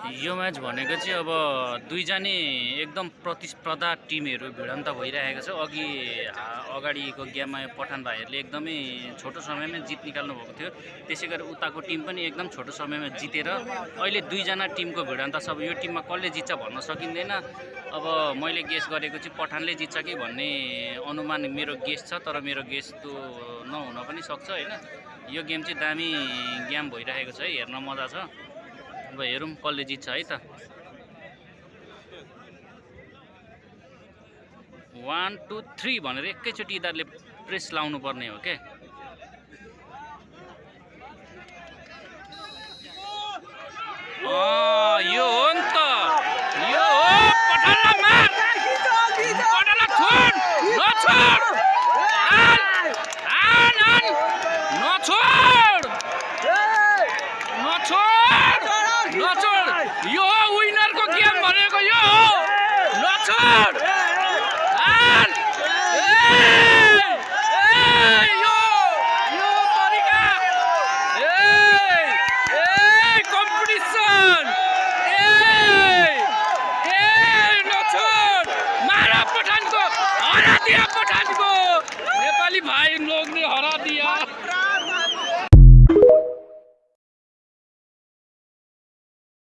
यो म्याच भनेको चाहिँ अब दुईजना एकदम प्रतिस्पर्धा टिमहरू भिडन्त भइरहेको छ। अगाडिको गेममा पठान भाइहरूले एकदमै छोटो समयमा जित निकाल्नु भएको थियो, त्यसै गरी उताको टिम पनि एकदम छोटो समयमा जितेर अहिले दुईजना टिमको भिडन्त छ। अब यो टिममा कसले जित्छ भन्न सकिँदैन। अब मैले गेस गरेको चाहिँ पठानले जित्छ कि भन्ने अनुमान मेरो गेस छ, तर मेरो गेस त नहुन पनि सक्छ होइन। यो गेम चाहिँ दामी गेम भइरहेको छ है, हेर्न मजा छ। अब हेरौँ कसले जित्छ है त। 1 2 3 भनेर एकैचोटि यिनीहरूले प्रेस लाउनु पर्ने हो के। यो हो नि त, यो हो पठानलाई मार, पठानलाई छोड, नछोड।